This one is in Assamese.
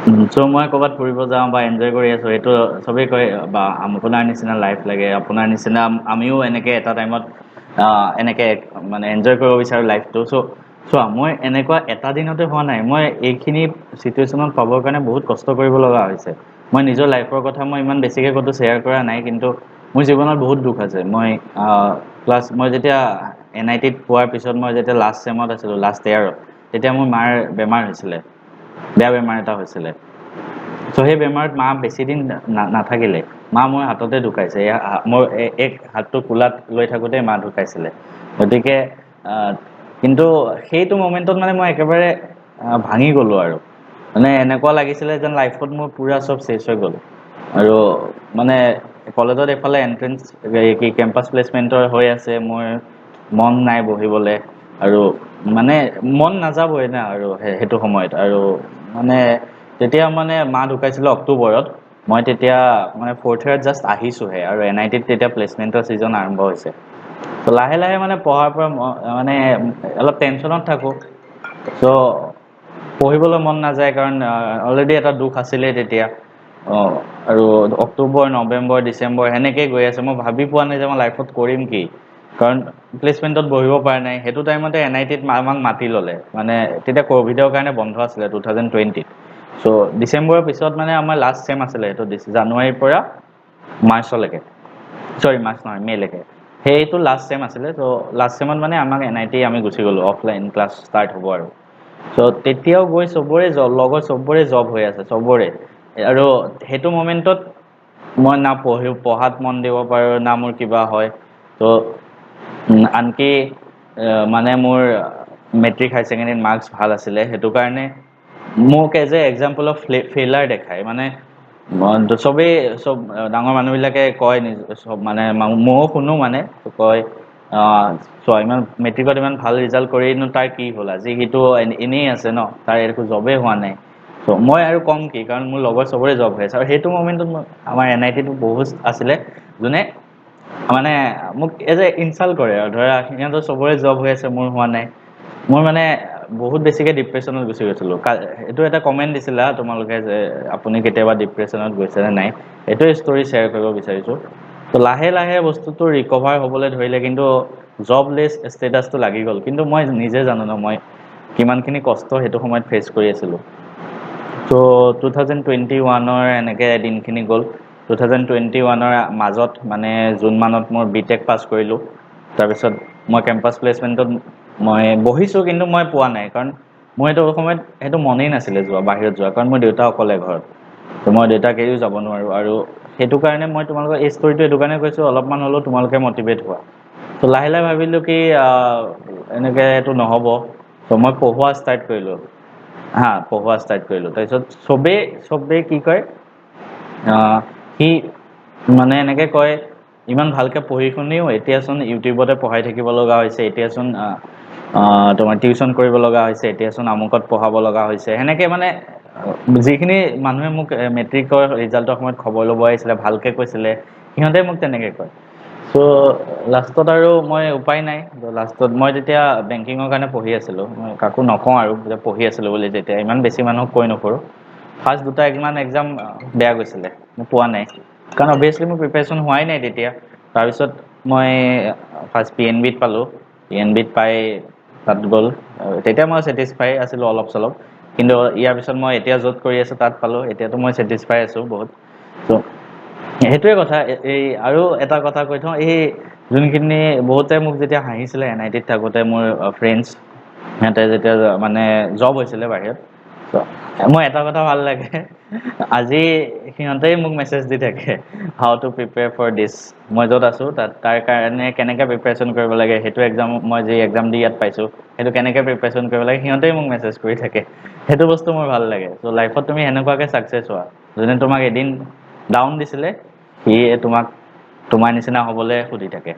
চ' মই ক'ৰবাত ফুৰিব যাওঁ বা এনজয় কৰি আছোঁ, সেইটো চবেই কয় বা আপোনাৰ নিচিনা লাইফ লাগে, আপোনাৰ নিচিনা আমিও এনেকৈ এটা টাইমত এনেকৈ মানে এনজয় কৰিব বিচাৰোঁ লাইফটো। চ' চোৱা, মই এনেকুৱা এটা দিনতে হোৱা নাই, মই এইখিনি চিটুৱেশ্যনত পাবৰ কাৰণে বহুত কষ্ট কৰিব লগা হৈছে। মই নিজৰ লাইফৰ কথা মই ইমান বেছিকৈ ক'তো শ্বেয়াৰ কৰা নাই, কিন্তু মোৰ জীৱনত বহুত দুখ আছে। মই প্লাছ মই যেতিয়া এন আই টিত পোৱাৰ পিছত মই যেতিয়া লাষ্ট ছেমত আছিলোঁ, লাষ্ট ইয়েৰত, তেতিয়া মোৰ মাৰ বেমাৰ হৈছিলে, বেয়া বেমাৰ এটা হৈছিলে। চ' সেই বেমাৰত মা বেছি দিন নাথাকিলে, মা মোৰ হাততে ঢুকাইছে। মোৰ এক হাতটো কোলাত লৈ থাকোঁতেই মা ঢুকাইছিলে। গতিকে কিন্তু সেইটো মমেণ্টত মানে মই একেবাৰে ভাঙি গ'লোঁ আৰু মানে এনেকুৱা লাগিছিলে যেন লাইফত মোৰ পূৰা চব শেষ হৈ গ'ল। আৰু মানে কলেজত এইফালে এণ্ট্ৰেঞ্চ কি কেম্পাছ প্লেচমেণ্টৰ হৈ আছে, মোৰ মন নাই বহিবলৈ আৰু মানে মন নাযাবই না আৰু সেইটো সময়ত। আৰু মানে তেতিয়া মানে মা ঢুকাইছিলে অক্টোবৰত, মই তেতিয়া মানে ফ'ৰ্থ ইয়েৰত জাষ্ট আহিছোঁহে আৰু এন আই টিত তেতিয়া প্লেচমেণ্টৰ ছিজন আৰম্ভ হৈছে। ত' লাহে লাহে মানে পঢ়াৰ পৰা মানে অলপ টেনশ্যনত থাকোঁ, চ' পঢ়িবলৈ মন নাযায়, কাৰণ অলৰেডি এটা দুখ আছিলেই তেতিয়া। আৰু অক্টোবৰ, নৱেম্বৰ, ডিচেম্বৰ সেনেকেই গৈ আছে, মই ভাবি পোৱা নাই যে মই লাইফত কৰিম কি, কাৰণ প্লেচমেণ্টত বহিব পৰা নাই। সেইটো টাইমতে এন আই টিত আমাক মাতি ল'লে, মানে তেতিয়া ক'ভিডৰ কাৰণে বন্ধ আছিলে 2020ত। চ' ডিচেম্বৰৰ পিছত মানে আমাৰ লাষ্ট ছেম আছিলে সেইটো, জানুৱাৰীৰ পৰা মাৰ্চলৈকে, চৰি মাৰ্চ নহয় মে'লৈকে, সেইটো লাষ্ট ছেম আছিলে। চ' লাষ্ট ছেমত মানে আমাক এন I T আমি গুচি গ'লোঁ, অফলাইন ক্লাছ ষ্টাৰ্ট হ'ব আৰু। চ' তেতিয়াও গৈ চবৰে জব, লগৰ চবৰে জব হৈ আছে চবৰে, আৰু সেইটো মমেণ্টত মই না পঢ়াত মন দিব পাৰোঁ না মোৰ কিবা হয়। ত' আনকি মানে মোৰ মেট্ৰিক হায়াৰ ছেকেণ্ডেৰীত মাৰ্কছ ভাল আছিলে, সেইটো কাৰণে মোক as a example of failure দেখায়। মানে চবেই চব ডাঙৰ মানুহবিলাকে কয়, চব মানে ময়ো শুনো, মানে কয় চোৱা ইমান মেট্ৰিকত ইমান ভাল ৰিজাল্ট কৰিনো তাৰ কি হ'ল, আজি সিটো এনেই আছে ন, তাৰ একো জবেই হোৱা নাই। চ' মই আৰু কম কি, কাৰণ মোৰ লগৰ চবৰে জব হৈ আছে। আৰু সেইটো মমেণ্টত মই আমাৰ এন আই টিটো বহুত আছিলে যোনে মানে মোক এজ এ ইনচাল্ট কৰে আৰু ধৰা সিহঁতৰ চবৰে জব হৈ আছে, মোৰ হোৱা নাই। মই মানে বহুত বেছিকৈ ডিপ্ৰেশ্যনত গুচি গৈছিলোঁ। এইটো এটা কমেণ্ট দিছিলা তোমালোকে যে আপুনি কেতিয়াবা ডিপ্ৰেশ্যনত গৈছেনে নাই, এইটোৱে ষ্টৰি শ্বেয়াৰ কৰিব বিচাৰিছোঁ। ত' লাহে লাহে বস্তুটো ৰিকভাৰ হ'বলৈ ধৰিলে, কিন্তু জবলেছ ষ্টেটাছটো লাগি গ'ল। কিন্তু মই নিজে জানো ন মই কিমানখিনি কষ্ট সেইটো সময়ত ফেচ কৰি আছিলোঁ। ত' 2021ৰ এনেকৈ দিনখিনি গ'ল। 2021ৰ মাজত মানে জুন মানত মই বি টেক পাছ কৰিলোঁ। তাৰপিছত মই কেম্পাছ প্লেচমেণ্টত মই বহিছোঁ, কিন্তু মই পোৱা নাই, কাৰণ মোৰ সেইটো সময়ত সেইটো মনেই নাছিলে যোৱা, বাহিৰত যোৱা, কাৰণ মোৰ দেউতা অকলে ঘৰত, ত' মই দেউতাক এৰিও যাব নোৱাৰোঁ। আৰু সেইটো কাৰণে মই তোমালোকৰ এই ষ্টৰিটো এইটো কাৰণে কৈছোঁ, অলপমান হ'লেও তোমালোকে মটিভেট হোৱা। ত' লাহে লাহে ভাবিলোঁ কি এনেকৈ এইটো নহ'ব, ত' মই পঢ়োৱা ষ্টাৰ্ট কৰিলোঁ। হা, পঢ়োৱা ষ্টাৰ্ট কৰিলোঁ। তাৰপিছত চবেই কি কয়, সি মানে এনেকৈ কয় ইমান ভালকৈ পঢ়ি শুনিও এতিয়াচোন ইউটিউবতে পঢ়াই থাকিব লগা হৈছে, এতিয়াচোন তোমাৰ টিউশ্যন কৰিব লগা হৈছে, এতিয়াচোন আমুকত পঢ়াব লগা হৈছে। সেনেকৈ মানে যিখিনি মানুহে মোক মেট্ৰিকৰ ৰিজাল্টৰ সময়ত খবৰ ল'ব আহিছিলে, ভালকৈ কৈছিলে, সিহঁতে মোক তেনেকৈ কয়। চ' লাষ্টত আৰু মই উপায় নাই, লাষ্টত মই তেতিয়া বেংকিঙৰ কাৰণে পঢ়ি আছিলোঁ, মই কাকো নকওঁ আৰু যে পঢ়ি আছিলোঁ বুলি, তেতিয়া ইমান বেছি মানুহক কৈ নফুৰোঁ। ফাৰ্ষ্ট দুটা ইমান এক্সাম বেয়া গৈছিলে, মই পোৱা নাই, কাৰণ অভিয়াছলি মোৰ প্ৰিপেৰেশ্যন হোৱাই নাই তেতিয়া। তাৰপিছত মই ফাৰ্ষ্ট পি এন বিত পালোঁ, পি এন বিত পাই তাত গ'ল, তেতিয়া মই ছেটিছফাই আছিলোঁ অলপ চলপ। কিন্তু ইয়াৰ পিছত মই এতিয়া য'ত কৰি আছোঁ তাত পালোঁ, এতিয়াতো মই ছেটিছফাই আছোঁ বহুত। ত' সেইটোৱে কথা। এই আৰু এটা কথা কৈ থওঁ, এই যোনখিনি বহুতে মোক যেতিয়া হাঁহিছিলে এন আই টিত থাকোঁতে, মোৰ ফ্ৰেণ্ডছ সিহঁতে যেতিয়া মানে জব হৈছিলে বাহিৰত, ত' মই এটা কথা ভাল লাগে, আজি সিহঁতেই মোক মেছেজ দি থাকে how to prepare for this, মই য'ত আছোঁ তাত তাৰ কাৰণে কেনেকৈ প্ৰিপেৰেশ্যন কৰিব লাগে, সেইটো এক্সাম মই যি এক্সাম দি ইয়াত পাইছোঁ সেইটো কেনেকৈ প্ৰিপেৰেশ্যন কৰিব লাগে, সিহঁতেই মোক মেছেজ কৰি থাকে। সেইটো বস্তু মোৰ ভাল লাগে। চ' লাইফত তুমি সেনেকুৱাকৈ ছাকচেছ হোৱা, যোনে তোমাক এদিন ডাউন দিছিলে সিয়ে তোমাক তোমাৰ নিচিনা হ'বলৈ সুধি থাকে।